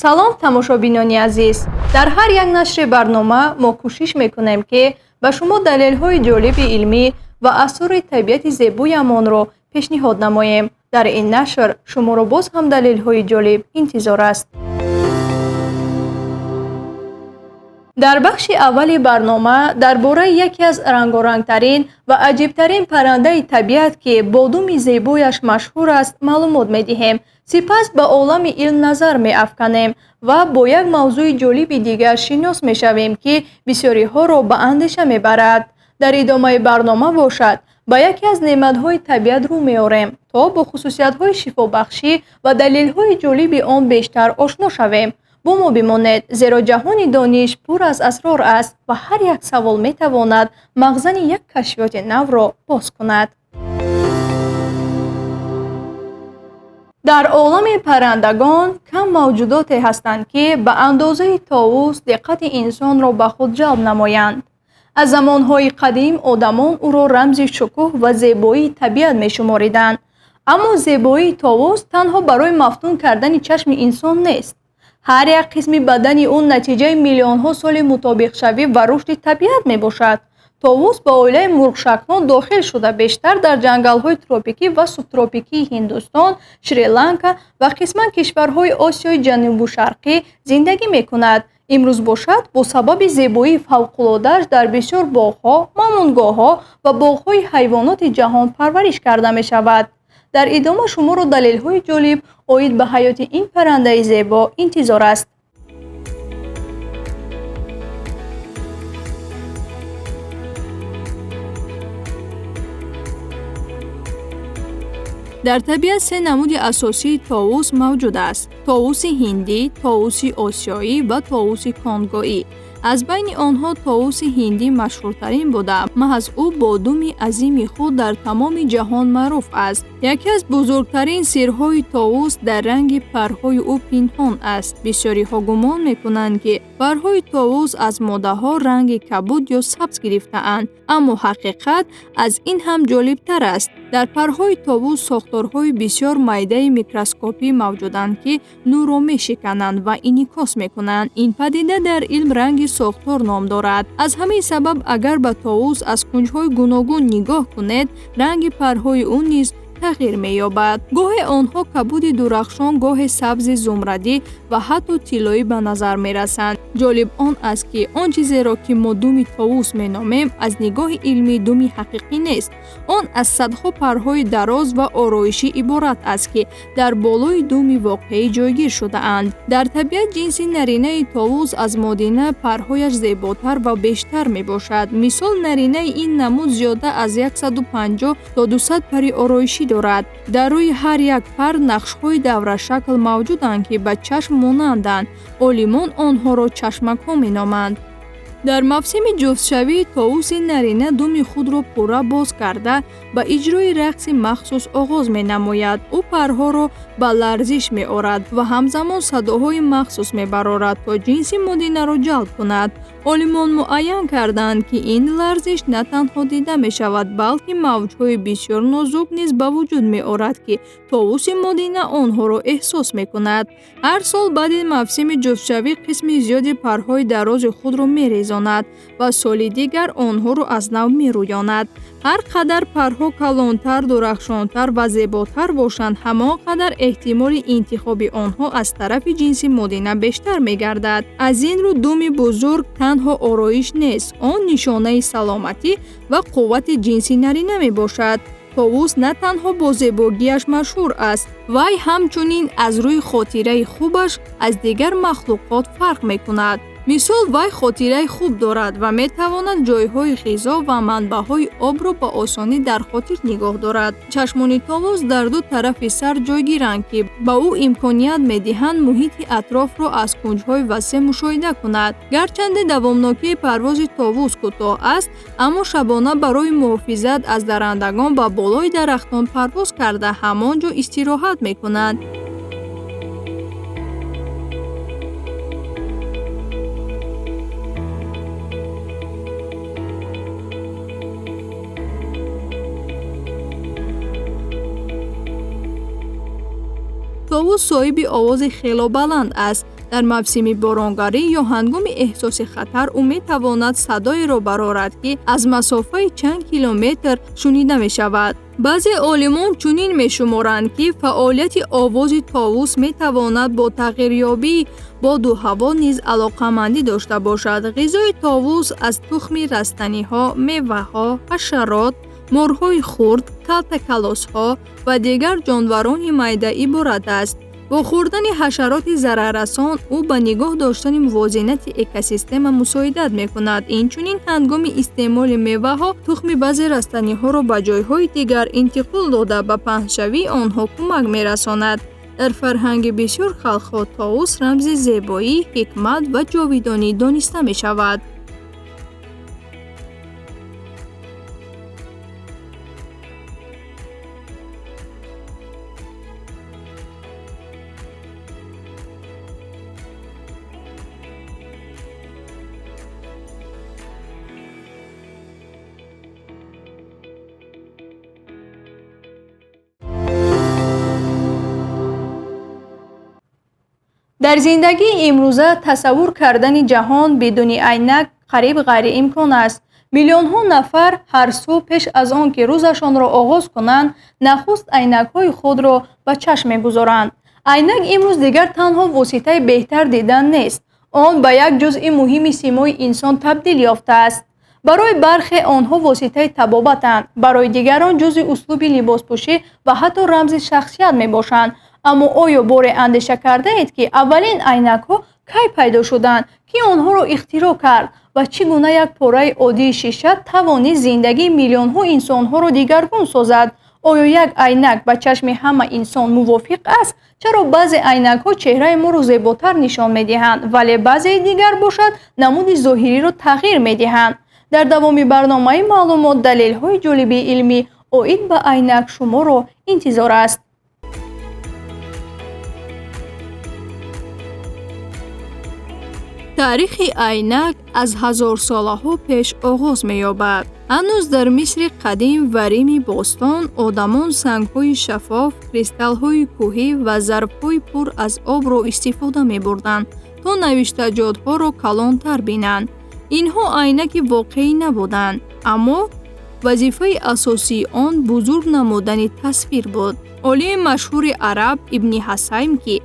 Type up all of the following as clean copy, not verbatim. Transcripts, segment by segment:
Салом, тамошобинони азиз! Дар ҳар як нашри барнома мо кӯшиш мекунем, ки ба шумо далелҳои ҷолиби илмӣ ва асрори табиати зебоямонро пешниҳод намоем. Дар ин нашр шуморо боз ҳам далелҳои ҷолиб интизор аст. Дар бахши аввали барнома дар бораи яке аз рангорангтарин ва аҷибтарин паррандаи табиат, ки бо думи зебояш машҳур аст, маълумот медиҳем. Сипас ба олами илм назар меафканем ва бо як мавзӯи ҷолиби дигар шинос мешавем, ки бисёриҳоро ба андеша мебарад. Дар идомаи барнома бошад, ба яке аз неъматҳои табиат рӯ меорем, то бо хусусиятҳои шифобахшӣ ва далелҳои ҷолиби он бештар ошно шавем. Бо мо бимонед, зеро ҷаҳони дониш пур аз асрор аст ва ҳар як савол метавонад мағзани як кашфиёти навро боз кунад. Дар олами паррандагон кам мавҷудоте ҳастанд, ки ба андозаи товус диққати инсонро ба худ ҷалб намоянд. Аз замонҳои қадим одамон ӯро рамзи шукӯҳ ва зебоии табиат мешумориданд. Аммо зебоии товус танҳо барои мафтун кардани чашми инсон нест. Ҳар як қисми бадани ӯ натиҷаи миллионҳо соли мутобиқшавӣ ва рушди табиат мебошад. Товус ба оилаи мурғшаклон дохил шуда, бештар дар ҷангалҳои тропикӣ ва субтропикии Ҳиндустон, Шри-Ланка ва қисман кишварҳои Осиёи Ҷанубу Шарқӣ зиндагӣ мекунад. Имрӯз бошад, бо сабаби зебоии фавқулодааш дар бисёр боғҳо, мамонгоҳҳо ва боғҳои ҳайвоноти ҷаҳон парвариш карда мешавад. Дар идома шуморо далелҳои ҷолиб оид ба ҳаёти ин паррандаи зебо интизор аст. Дар табиат се намуди асосии товус мавҷуд аст: товуси ҳиндӣ, товуси осиёӣ ва товуси конгоӣ. Аз байни онҳо товуси ҳиндӣ машҳуртарин буда, маҳз ӯ бо думи азими худ дар тамоми ҷаҳон маъруф аст. Яке аз бузургтарин сирҳои товус дар ранги парҳои ӯ пинҳон аст. Бисёриҳо гумон мекунанд, ки парҳои товус аз моддаҳо ранги кабуд ё сабз гирифтаанд, аммо ҳақиқат аз ин ҳам ҷолибтар аст. Дар парҳои товус сохторҳои бисёр майдаи микроскопӣ мавҷуданд, ки нурро мешикананд ва инъикос мекунанд. Ин падида дар илм ранги сохтор ном дорад. Аз ҳамин сабаб, агар ба товус аз кунҷҳои гуногун нигоҳ кунед, ранги парҳои ӯ низ тағйир меёбад. Гоҳе онҳо кабуди дурахшон, гоҳе сабзи зумрадӣ ва ҳатто тиллоӣ ба назар мерасанд. Ҷолиб он аст, ки он чизеро, ки мо думи товус меномем, аз нигоҳи илмӣ думи ҳақиқӣ нест. Он аз садҳо парҳои дароз ва ороишӣ иборат аст, ки дар болои думи воқеӣ ҷойгир шудаанд. Дар табиат ҷинси наринаи товус аз модина парҳояш зеботар ва бештар мебошад. Мисол, наринаи ин намуд зиёда аз 150 то 200 пари ороишӣ дорад. Дар рӯи ҳар як пар нақшҳои даврашакл мавҷуданд, ки ба чашм монанданд. Олимон онҳоро чашмакҳо меноманд. Дар мавсими ҷуфтшавӣ товуси нарина думи худро пурра боз карда, ба иҷрои рақси махсус оғоз менамояд. Ӯ парҳоро ба ларзиш меорад ва ҳамзамон садоҳои махсус мебарорад, то ҷинси модинаро ҷалб кунад. Олимон муайян карданд, ки ин ларзиш на танҳо дида мешавад, балки мавҷҳои бисёр нозук низ ба вуҷуд меорад, ки товуси модина онҳоро эҳсос мекунад. Ҳар сол баъди мавсими ҷуфтшавӣ қисми зиёди парҳои дарози худро мерезонад ва соли дигар онҳоро аз нав мерӯёнад. Ҳар қадар парҳо калонтар, дурахшонтар ва зеботар бошанд, ҳамон қадар эҳтимоли интихоби онҳо аз тарафи ҷинси модина бештар мегардад. Аз ин рӯ думи бузург танҳо ороиш нест, он нишонаи саломатӣ ва қуввати ҷинси нарина мебошад. Товус на танҳо бо зебогиаш машҳур аст, вай ҳамчунин аз рӯи хотираи хубаш аз дигар махлуқот фарқ мекунад. Мисол, вай хотираи хуб дорад ва метавонад ҷойҳои ғизо ва манбаъҳои обро ба осонӣ дар хотир нигоҳ дорад. Чашмони товус дар ду тарафи сар ҷойгиранд, ки ба ӯ имконият медиҳанд муҳити атрофро аз кунҷҳои васеъ мушоҳида кунад. Гарчанде давомнокии парвози товус кӯтоҳ аст, аммо шабона барои муҳофизат аз даррандагон ба болои дарахтон парвоз карда, ҳамон ҷо истироҳат мекунад. Товус соҳиби овози хело баланд аст. Дар мавсими боронгарӣ ё ҳангоми эҳсоси хатар ӯ метавонад садоеро барорад, ки аз масофаи чанд километр шунида мешавад. Баъзе олимон чунин мешуморанд, ки фаъолияти овози товус метавонад бо тағйирёбии боду ҳаво низ алоқамандӣ дошта бошад. Ғизои товус аз тухми растаниҳо, меваҳо, ҳашарот, морҳои хурд, калтакалосҳо ва дигар ҷонварони майда иборат аст. Бо хӯрдани ҳашароти зараррасон ӯ ба нигоҳ доштани мувозинати экосистема мусоидат мекунад. Инчунин ҳангоми истеъмоли меваҳо тухми баъзе растаниҳоро ба ҷойҳои дигар интиқол дода, ба паҳншавии онҳо кӯмак мерасонад. Дар фарҳанги бисёр халқҳо товус рамзи зебоӣ, ҳикмат ва ҷовидонӣ дониста мешавад. Дар зиндагии имрӯза тасаввур кардани ҷаҳон бидуни айнак қариб ғайриимкон аст. Миллионҳо нафар ҳар субҳ пеш аз он ки рӯзашонро оғоз кунанд, нахуст айнакҳои худро ба чашм мегузоранд. Айнак имрӯз дигар танҳо воситаи беҳтар дидан нест. Он ба як ҷузъи муҳими симои инсон табдил ёфтааст. Барои бархе онҳо воситаи табобатанд, барои дигарон ҷузъи услуби либоспӯшӣ ва ҳатто рамзи шахсият мебошанд. Аммо оё боре андеша кардаед, ки аввалин айнакҳо кай пайдо шуданд, ки онҳоро ихтироъ кард ва чӣ гуна як пораи оддии шиша тавонист зиндагии миллионҳо инсонҳоро дигаргун созад? Оё як айнак ба чашми ҳама инсон мувофиқ аст? Чаро баъзе айнакҳо чеҳраи моро зеботар нишон медиҳанд, вале баъзеи дигар бошад намуди зоҳириро тағйир медиҳанд? Дар давоми барномаи маълумот далелҳои ҷолиби илмӣ оид ба айнак шуморо интизор аст. Таърихи айнак аз ҳазорсолаҳо пеш оғоз меёбад. Ҳанӯз дар Мисри қадим ва Рими бостон одамон сангҳои шаффоф, кристаллҳои кӯҳӣ ва зарфҳои пур аз обро истифода мебурданд, то навиштаҷотҳоро калонтар бинанд. Инҳо айнаки воқеӣ набуданд, аммо вазифаи асосии он бузург намудани тасвир буд. Олими машҳури араб Ибни Ҳасайм, ки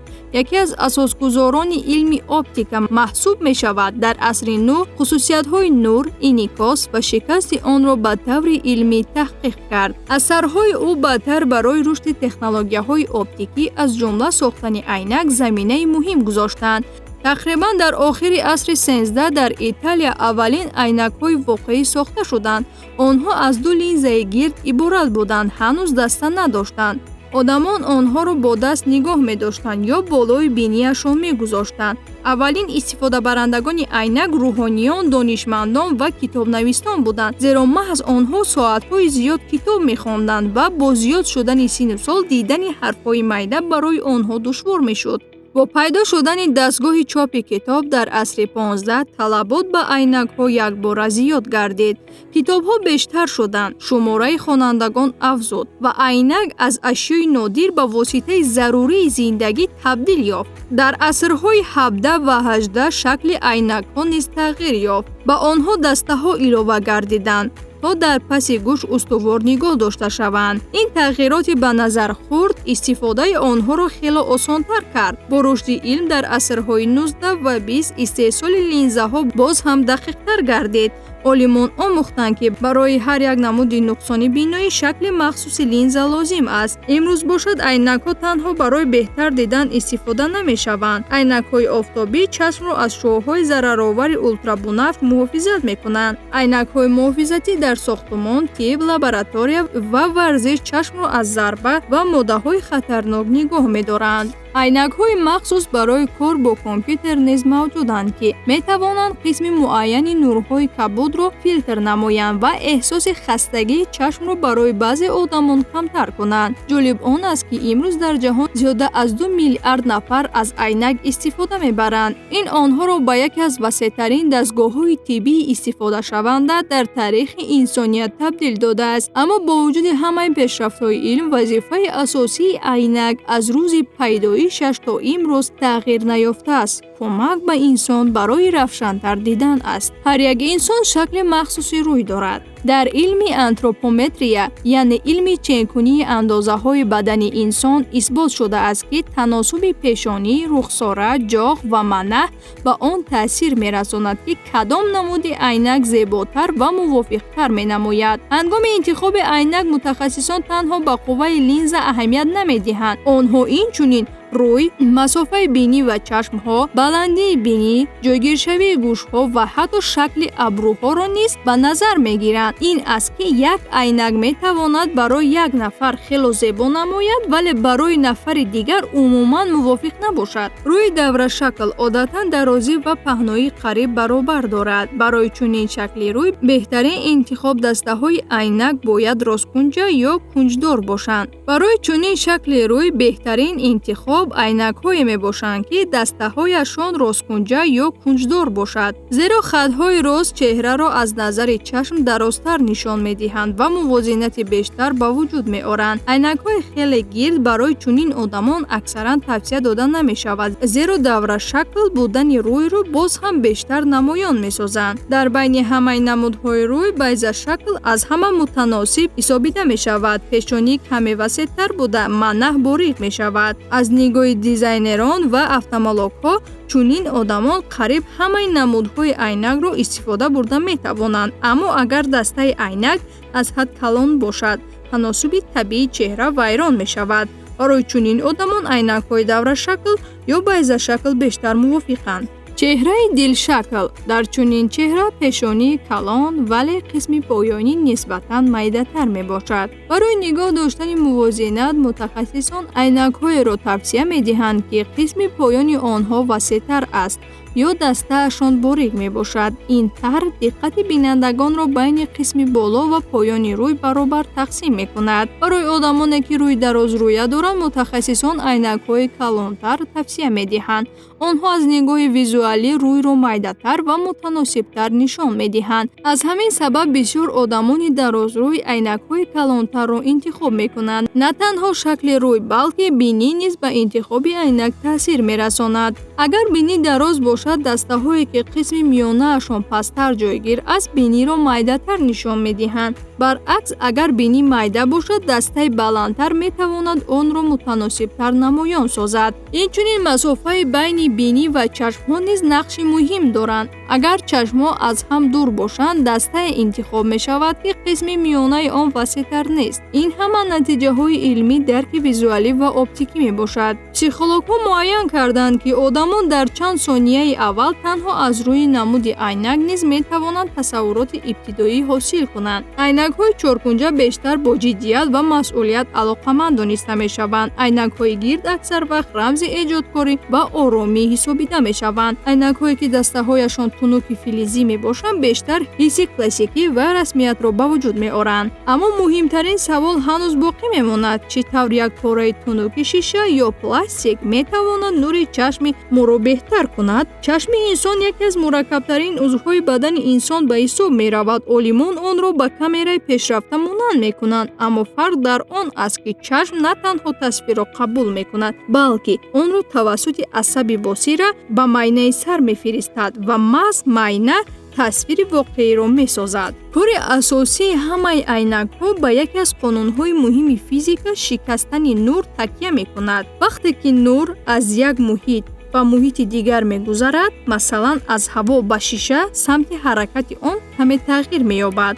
яке аз асосгузорони илми оптика маҳсуб мешавад, дар асри нӯҳ хусусиятҳои нур, инъикос ва шикасти онро ба таври илмӣ таҳқиқ кард. Асарҳои ӯ баъдтар барои рушди технологияҳои оптикӣ, аз ҷумла сохтани айнак, заминаи муҳим гузоштанд. Тақрибан дар охири асри 13 дар Италия аввалин айнакҳои воқеӣ сохта шуданд. Онҳо аз ду линзаи гирд иборат буданд, ҳанӯз даста надоштанд. Одамон онҳоро бо даст нигоҳ медоштанд ё болои бинияшон мегузоштанд. Аввалин истифодабарандагони айнак рӯҳониён, донишмандон ва китобнависон буданд, зеро маҳз онҳо соатҳои зиёд китоб мехонданд ва бо зиёд шудани синну сол дидани ҳарфҳои майда барои онҳо душвор мешуд. Бо пайдо шудани дастгоҳи чопи китоб дар асри 15 талабот ба айнакҳо якбора зиёд гардид. Китобҳо бештар шуданд, шумораи хонандагон афзуд ва айнак аз ашёи нодир ба воситаи зарурии зиндагӣ табдил ёфт. Дар асрҳои 17 ва 18 шакли айнакҳо низ тағйир ёфт. Ба онҳо дастаҳо илова гардиданд, то дар паси гӯш устувор нигоҳ дошта шаванд. Ин тағйироти ба назар хурд истифодаи онҳоро хеле осонтар кард. Бо рушди илм дар асрҳои 19 ва 20 истеҳсоли линзаҳо боз ҳам дақиқтар гардид. Олимон омӯхтанд, ки барои ҳар як намуди нуқсони биноӣ шакли махсуси линза лозим аст. Имрӯз бошад айнакҳо танҳо барои беҳтар дидан истифода намешаванд. Айнакҳои офтобӣ чашмро аз шуоъҳои зараровари ултрабунафш муҳофизат мекунанд. Айнакҳои муҳофизатӣ дар сохтумон, тиб, лаборатория ва варзиш чашмро аз зарба ва моддаҳои хатарнок нигоҳ медоранд. Айнакҳои махсус барои кор бо компютер низ мавҷуданд, ки метавонанд қисми муайяни нурҳои кабудро филтр намоянд ва эҳсоси хастагии чашмро барои баъзе одамон камтар кунанд. Ҷолиб он аст, ки имрӯз дар ҷаҳон зиёда аз 2 миллиард нафар аз айнак истифода мебаранд. Ин онҳоро ба яке аз васеътарин дастгоҳҳои тиббии истифодашаванда дар таърихи инсоният табдил додааст. Аммо бо вуҷуди ҳамаи пешрафтҳои илм, вазифаи асосии айнак аз рӯзи пайдоиш пайдоишаш то имрӯз тағйир наёфтааст, кӯмак ба инсон барои равшантар дидан аст. Ҳар як инсон шакли махсуси рӯй дорад. Дар илми антропометрия, яъне илми ченкунии андозаҳои бадани инсон, исбот шудааст, ки таносуби пешонӣ, рухсора, ҷоғ ва манаҳ ба он таъсир мерасонад, ки кадом намуди айнак зеботар ва мувофиқтар менамояд. Ҳангоми интихоби айнак мутахассисон танҳо ба қувваи линза аҳамият намедиҳанд. Онҳо инчунин рӯй, масофаи бинӣ ва чашмҳо, баландии бинӣ, ҷойгиршавии гӯшҳо ва ҳатто шакли абрӯҳоро низ ба назар мегиранд. Ин аст, ки як айнак метавонад барои як нафар хело зебо намояд, вале барои нафари дигар умуман мувофиқ набошад. Рӯи даврашакл одатан дарозӣ ва паҳноии қариб баробар дорад. Барои чунин шакли рӯй беҳтарин интихоб дастаҳои айнак бояд росткунҷа ё кунҷдор бошанд. Барои чунин шакли рӯй беҳтарин интихоб айнакҳое мебошанд, ки дастаҳояшон росткунҷа ё кунҷдор бошад, зеро хатҳои рост чеҳраро аз назари чашм дарозтар нишон медиҳанд ва мувозинати бештар ба вуҷуд меоранд. Айнакҳои хеле гирд барои чунин одамон аксаран тавсия дода намешавад, зеро даврашакл будани рӯйро боз ҳам бештар намоён месозанд. Дар байни ҳамаи намудҳои рӯй байзашакл аз ҳама мутаносиб ҳисобида мешавад. Пешонӣ каме васеътар буда, манаҳ борик мешавад. Аз нигоҳи дизайнерон ва офтальмологҳо чунин одамон қариб ҳамаи намудҳои айнакро истифода бурда метавонанд, аммо агар дастаи айнак аз ҳад калон бошад, таносуби табиии чеҳра вайрон мешавад. Барои чунин одамон айнакҳои даврашакл ё байзашакл бештар мувофиқанд. Чеҳраи дилшакл. Дар чунин чеҳра пешонии калон, вале қисми поёнӣ нисбатан майдатар мебошад. Барои нигоҳ доштани мувозинат мутахассисон айнакҳоеро тавсия медиҳанд, ки қисми поёни онҳо васеътар аст ё дастаашон борик мебошад. Ин тарҳ диққати бинандагонро байни қисми боло ва поёни рӯй баробар тақсим мекунад. Барои одамоне, ки рӯи дарозрӯя доранд, мутахассисон айнакҳои калонтар тавсия медиҳанд. Онҳо аз нигоҳи визуалӣ рӯйро майдатар ва мутаносибтар нишон медиҳанд. Аз ҳамин сабаб бисёр одамони дарозрӯй айнакҳои калонтарро интихоб мекунанд. На танҳо шакли рӯй, балки бинӣ низ ба интихоби айнак таъсир мерасонад. Агар бинӣ дароз бошад, дастаҳое, ки қисми миёнаашон пасттар ҷойгир аст, биниро майдатар нишон медиҳанд. Баръакс, агар бинӣ майда бошад, дастаи баландтар метавонад онро мутаносибтар намоён созад. Инчунин масофаи байни бинӣ ва чашмҳо низ нақши муҳим доранд. Агар чашмҳо аз ҳам дур бошанд, дастае интихоб мешавад, ки қисми миёнаи он васеътар нест. Ин ҳама натиҷаҳои илмии дарки визуалӣ ва оптикӣ мебошад. Психологҳо муайян карданд, ки одамон дар чанд сонияи аввал танҳо аз рӯи намуди айнак низ метавонанд тасаввуроти ибтидоӣ ҳосил кунанд. Айнакҳои чоркунҷа бештар бо ҷиддият ва масъулият алоқаманд дониста мешаванд. Айнакҳои гирд аксар вақт рамзи эҷодкорӣ ва оромӣ ҳисобида мешаванд. Айнакҳое, ки дастаҳояшон тунуки филизӣ мебошанд, бештар ҳисси классикӣ ва расмиятро ба вуҷуд меоранд. Аммо муҳимтарин савол ҳанӯз боқӣ мемонад: чӣ тавр як пораи тунуки шиша ё пластик метавонад нури чашми моро беҳтар кунад? Чашми инсон яке аз мураккабтарин узвҳои бадани инсон ба ҳисоб меравад. Олимон онро ба камераи пешрафта монанд мекунанд, аммо фарқ дар он аст, ки чашм на танҳо тасвирро қабул мекунад, балки онро тавассути асаби босира ба майнаи сар мефиристад ва маҳз майна тасвири воқеиро месозад. Кори асосии ҳамаи айнакҳо ба яке аз қонунҳои муҳими физика, шикастани нур, такя мекунад. Вақте ки нур аз як муҳит ба муҳити дигар мегузарад, масалан, аз ҳаво ба шиша, самти ҳаракати он каме тағйир меёбад.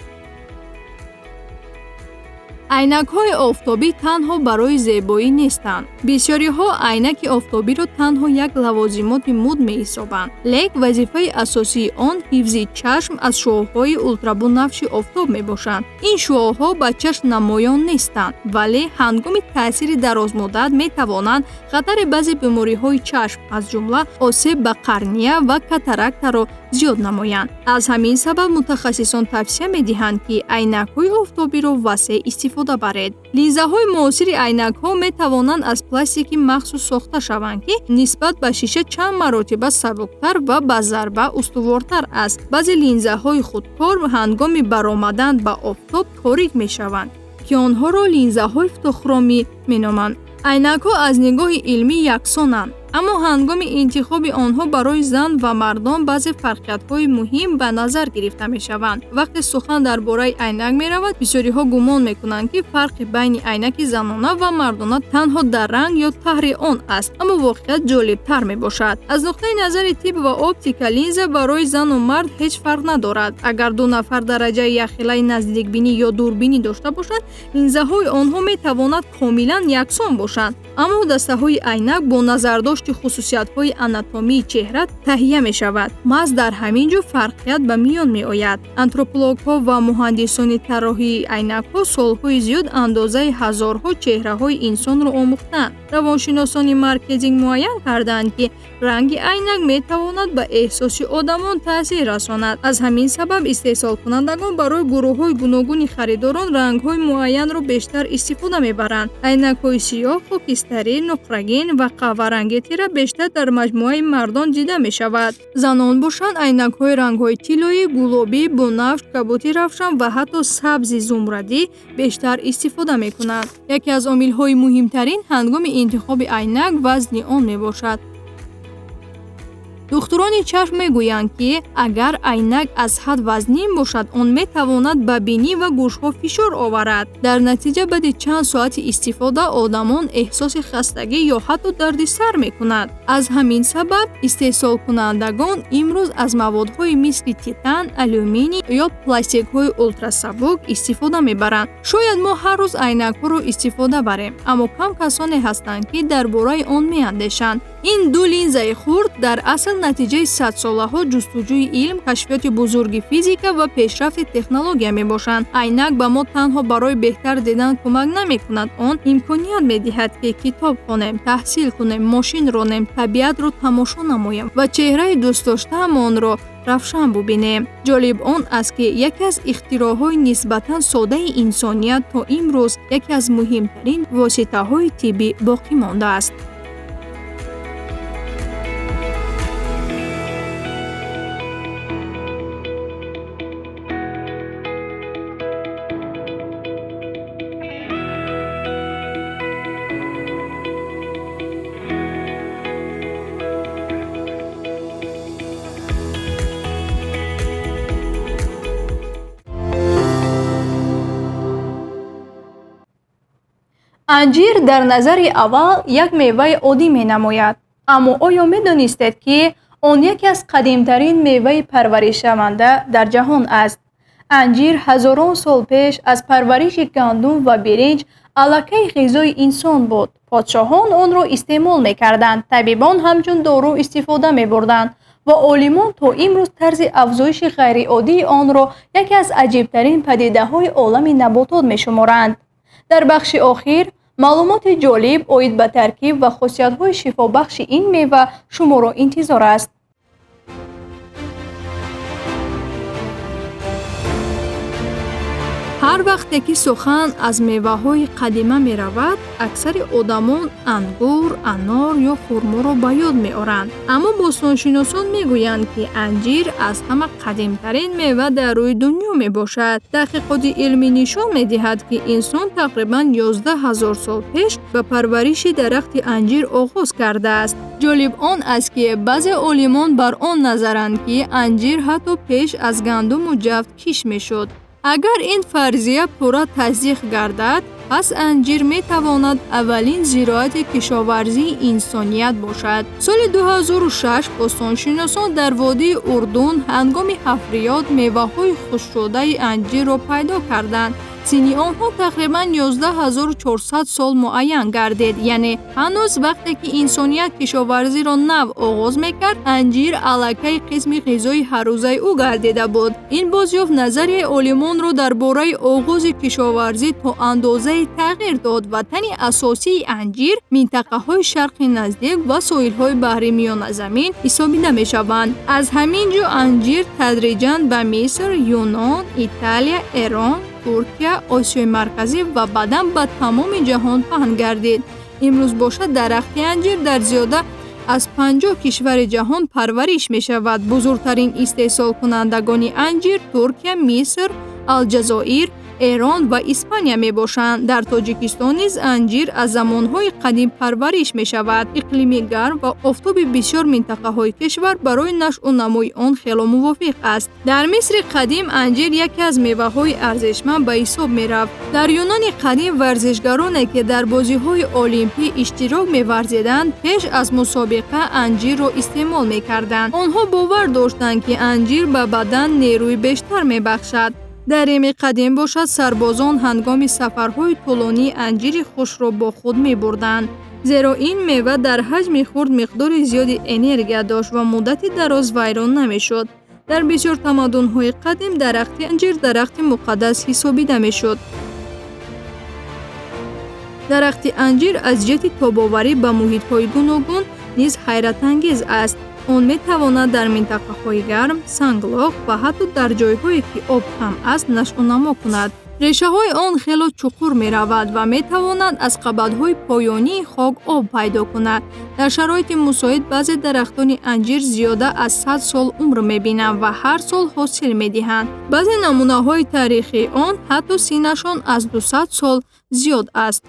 Айнакҳои офтобӣ танҳо барои зебоӣ нестанд. Бисёриҳо айнаки офтобиро танҳо як лавозимоти муд меҳисобанд. Лек вазифаи асосии он ҳифзи чашм аз шуоъҳои ултрабунафши офтоб мебошанд. Ин шуоъҳо ба чашм намоён нестанд, вале ҳангоми таъсири дарозмуддат метавонанд хатари баъзе бемориҳои чашм, аз ҷумла осеб ба қарния ва катарактаро зиёд намоянд. Аз ҳамин сабаб мутахассисон тавсия медиҳанд, ки айнакҳои офтобиро васеъ истифода баред. Линзаҳои муосири айнакҳо метавонанд аз пластики махсус сохта шаванд, ки нисбат ба шиша чанд маротиба сабуктар ва ба зарба устувортар аст. Баъзе линзаҳои худкор ҳангоми баромадан ба офтоб торик мешаванд, ки онҳоро линзаҳои фотохромӣ меноманд. Айнакҳо аз нигоҳи илмӣ яксонанд, аммо ҳангоми интихоби онҳо барои зан ва мардон баъзе фарқиятҳои муҳим ба назар гирифта мешаванд. Вақте сухан дар бораи айнак меравад, бисёриҳо гумон мекунанд, ки фарқи байни айнаки занона ва мардона танҳо дар ранг ё таҳри он аст, аммо воқеият ҷолибтар мебошад. Аз нуқтаи назари тиб ва оптика линза барои зану мард ҳеҷ фарқ надорад. Агар ду нафар дараҷаи якхелаи наздикбинӣ ё дурбинӣ дошта бошанд, линзаҳои онҳо метавонад комилан яксон бошанд. Аммо дастаҳои айнак бо назардошти хусусиятҳои анатомии чеҳра таҳия мешавад. Маҳз дар ҳамин ҷо фарқият ба миён меояд. Антропологҳо ва муҳандисони тарроҳии айнакҳо солҳои зиёд андозаи ҳазорҳо чеҳраҳои инсонро омӯхтанд. Равоншиносони маркетинг муайян карданд, ки ранги айнак метавонад ба эҳсоси одамон таъсир расонад. Аз ҳамин сабаб истеҳсолкунандагон барои гурӯҳҳои гуногуни харидорон рангҳои муайянро бештар истифода мебаранд. Айнакҳои сиёҳ, хокистарӣ, нуқрагин ва қаҳваранги тира бештар дар маҷмӯаи мардон дида мешавад. Занон бошанд, айнакҳои рангҳои тиллоӣ, гулобӣ, бунафш, кабути равшан ва ҳатто сабзи зумрадӣ бештар истифода мекунанд. Яке аз омилҳои муҳимтарин ҳангоми интихоби айнак вазни он мебошад. Духтурони чашм мегӯянд, ки агар айнак аз ҳад вазнин бошад, он метавонад ба бинӣ ва гӯшҳо фишор оварад. Дар натиҷа баъди чанд соати истифода одамон эҳсоси хастагӣ ё ҳатто дарди сар мекунанд. Аз ҳамин сабаб истеҳсолкунандагон имрӯз аз маводҳои мисли титан, алюминий ё пластикҳои ултрасабук истифода мебаранд. Шояд мо ҳар рӯз айнакҳоро истифода барем, аммо кам касоне ҳастанд, ки дар бораи он меандешанд. Ин ду линзаи хурд дар асл натиҷаи садсолаҳо ҷустуҷӯи илм, кашфиёти бузурги физика ва пешрафти технология мебошанд. Айнак ба мо танҳо барои беҳтар дидан кӯмак намекунад, он имконият медиҳад, ки китоб хонем, таҳсил кунем, мошин ронем, табиатро тамошо намоем ва чеҳраи дӯстдоштаамонро равшан бубинем. Ҷолиб он аст, ки яке аз ихтироъҳои нисбатан содаи инсоният то имрӯз яке аз муҳимтарин воситаҳои тиббӣ боқӣ мондааст. Анҷир дар назари аввал як меваи оддӣ менамояд. Аммо оё медонистед, ки он яке аз қадимтарин меваи парваришшаванда дар ҷаҳон аст? Анҷир ҳазорон сол пеш аз парвариши гандум ва биринҷ аллакай ғизои инсон буд. Подшоҳон онро истеъмол мекарданд, табибон ҳамчун дору истифода мебурданд ва олимон то имрӯз тарзи афзоиши ғайриоддии онро яке аз аҷибтарин падидаҳои олами наботот мешуморанд. Дар бахши охир маълумоти ҷолиб оид ба таркиб ва хосиятҳои шифобахши ин мева шуморо интизор аст. Ҳар вақте ки сухан аз меваҳои қадима меравад, аксари одамон ангур, анор ё хурморо ба ёд меоранд. Аммо бостоншиносон мегӯянд, ки анҷир аз ҳама қадимтарин мева дар рӯи дунё мебошад. Таҳқиқоти илмӣ нишон медиҳад, ки инсон тақрибан 11 000 сол пеш ба парвариши дарахти анҷир оғоз кардааст. Ҷолиб он аст, ки баъзе олимон бар он назаранд, ки анҷир ҳатто пеш аз гандуму ҷавт киш мешуд. Агар ин фарзия пурра тасдиқ гардад, пас анҷир метавонад аввалин зироати кишоварзии инсоният бошад. Соли 2006 бостоншиносон дар водии Урдун ҳангоми ҳафриёт меваҳои хушкшудаи анҷирро пайдо карданд. Синни онҳо тақрибан 11400 сол муайян гардид, яъне ҳанӯз вақте ки инсоният кишоварзиро нав оғоз мекард, анҷир аллакай қисми ғизои ҳаррӯзаи ӯ гардида буд. Ин бозёфт назарияи олимонро дар бораи оғози кишоварзӣ то андозае тағйир дод ва тани асосии анҷир минтақаҳои шарқи наздик ва соҳилҳои баҳри Миёназамин ҳисобида мешаванд. Аз ҳамин ҷо анҷир тадриҷан ба Миср, Юнон, Италия, Эрон, Туркия, Осиёи Марказӣ ва баъдан ба тамоми ҷаҳон паҳн гардид. Имрӯз бошад дарахти анҷир дар зиёда аз 50 кишвари ҷаҳон парвариш мешавад. Бузургтарин истеҳсолкунандагони анҷир Туркия, Миср, Алҷазоир, Эрон ва Испания мебошанд. Дар Тоҷикистон низ анҷир аз замонҳои қадим парвариш мешавад. Иқлими гарм ва офтоби бисёр минтақаҳои кишвар барои нашъу намои он хело мувофиқ аст. Дар Мисри қадим анҷир яке аз меваҳои арзишманд ба ҳисоб мерафт. Дар Юнони қадим варзишгароне, ки дар бозиҳои олимпӣ иштирок меварзиданд, пеш аз мусобиқа анҷирро истеъмол мекарданд. Онҳо бовар доштанд, ки анҷир ба бадан нерӯи бештар мебахшад. Дар Рими қадим бошад, сарбозон ҳангоми сафарҳои тӯлонӣ анҷири хушкро бо худ мебурданд, зеро ин мева дар ҳаҷми хурд миқдори зиёди энергия дошт ва муддати дароз вайрон намешуд. Дар бисёр тамаддунҳои қадим дарахти анҷир дарахти муқаддас ҳисобида мешуд. Дарахти анҷир аз ҷиҳати тобоварӣ ба муҳитҳои гуногун низ ҳайратангез аст. Он метавонад дар минтақаҳои гарм, санглох ва ҳатто дар ҷойҳое, ки об кам аст, нашъунамо кунад. Решаҳои он хело чуқур меравад ва метавонад аз қабатҳои поёнии хок об пайдо кунад. Дар шароити мусоид баъзе дарахтони анҷир зиёда аз 100 сол умр мебинанд ва ҳар сол ҳосил медиҳанд. Баъзе намунаҳои таърихии он ҳатто синнашон аз 200 сол зиёд аст.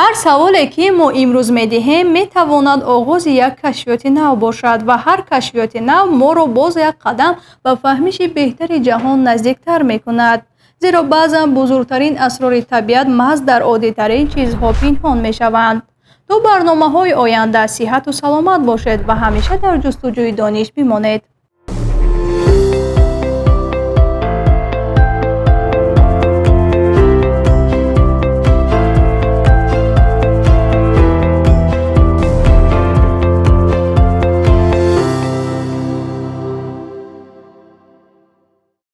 Ҳар саволе, ки мо имрӯз медиҳем, метавонад оғози як кашфиёти нав бошад ва ҳар кашфиёти нав моро боз як қадам ба фаҳмиши беҳтари ҷаҳон наздиктар мекунад. Зеро баъзан бузургтарин асрори табиат маҳз дар оддитарин чизҳо пинҳон мешаванд. То барномаҳои оянда сиҳату саломат бошед ва ҳамеша дар ҷустуҷӯи дониш бимонед.